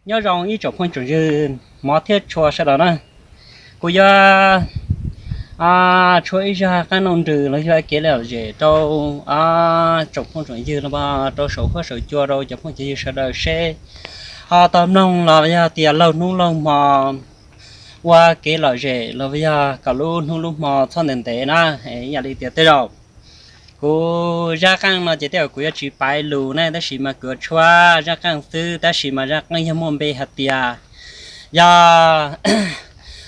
Nyob zoo ib tsoom phooj tsoom ywg hmov thiab tshua sawv daws na. Kuv yuav tshuab ib zaj qeej nrog nrws los yog kev lom zem rau tsoom phooj tsoom ywg los rau saum huab saum cua rau cov phooj cov ywg sawv daws seb ho tau mloog los yog tias laug hnub laug hmo ua kev lom zem los yog kom lub hnub lub hmo txhob ntev ntev na. Ib yam li tias tej zaum kuv zaj qeej no ces tej zaum kuv yuav tsis paiv lus ne, tab sis mas kuv yuav tshuab zaj qeej xwb, tab sis mas zaj qeej yog muaj npe hais tias yog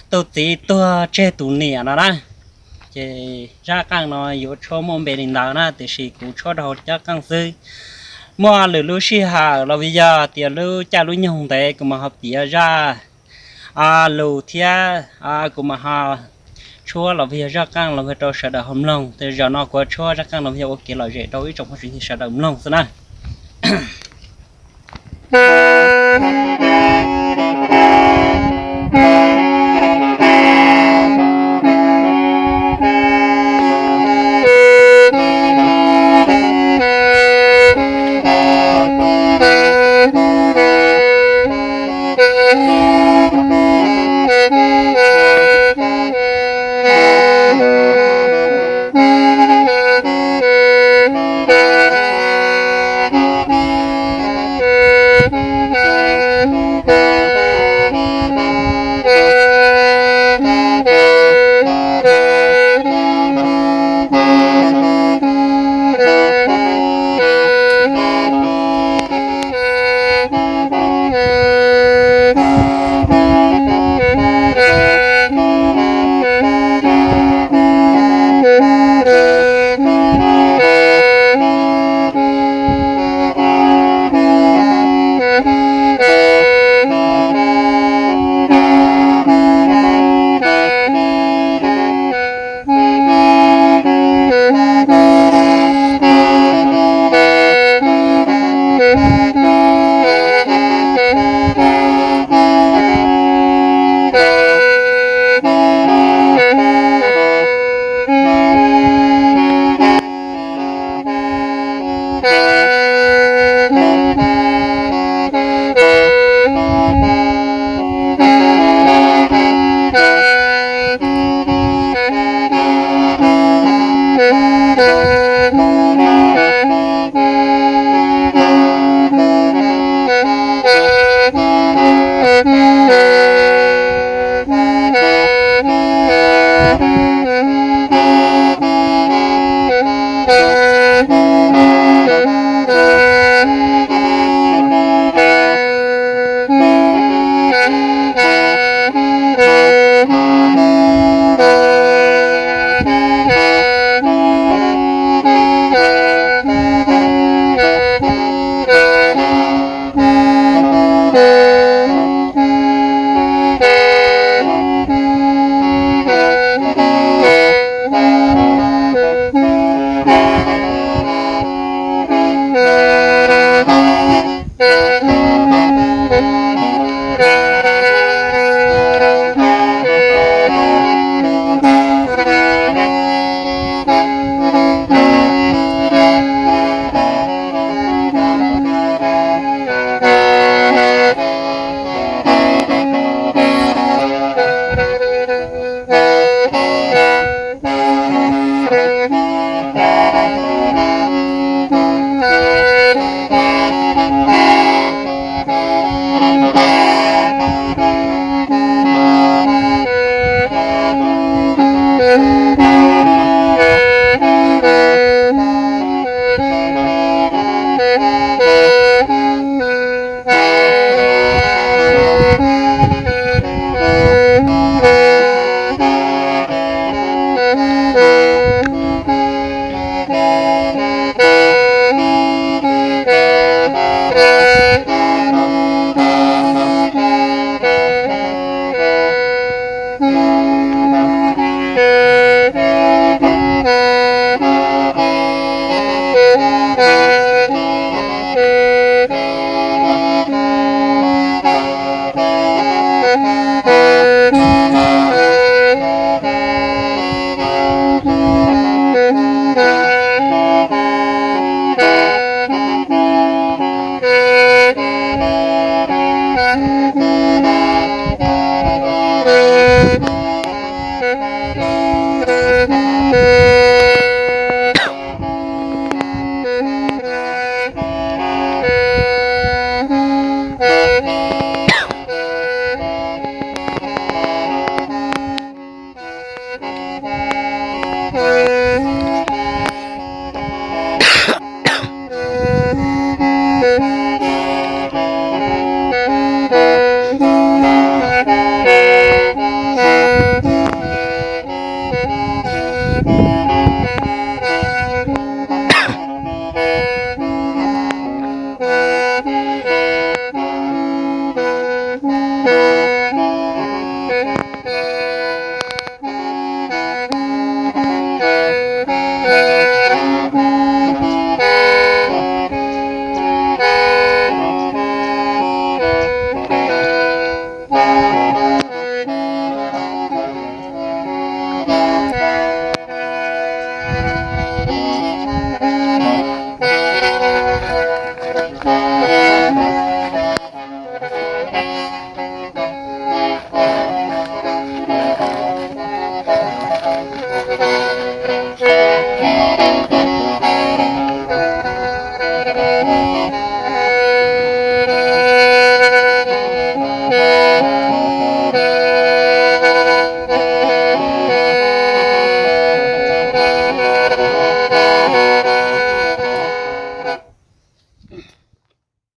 tus txiv tuag tseg tus niam no na. Ces zaj qeej no yuav tshuab muaj npe li ntawd na, tiam sis kuv tshuab rau hauv zaj qeej xwb. Muaj lwm lub sij hawm los yog tias lub caij lub nyoog ntev kuv mam ho piav zaj lus thiab kuv mam ho tshuab los yog zaj qeej los yog rau sawv daws ho mloog. Ces zaum no kuv tshuab zaj qeej los yog ua kev lom zem rau ib tsoom phooj ywg sawv daws mloog xwb na.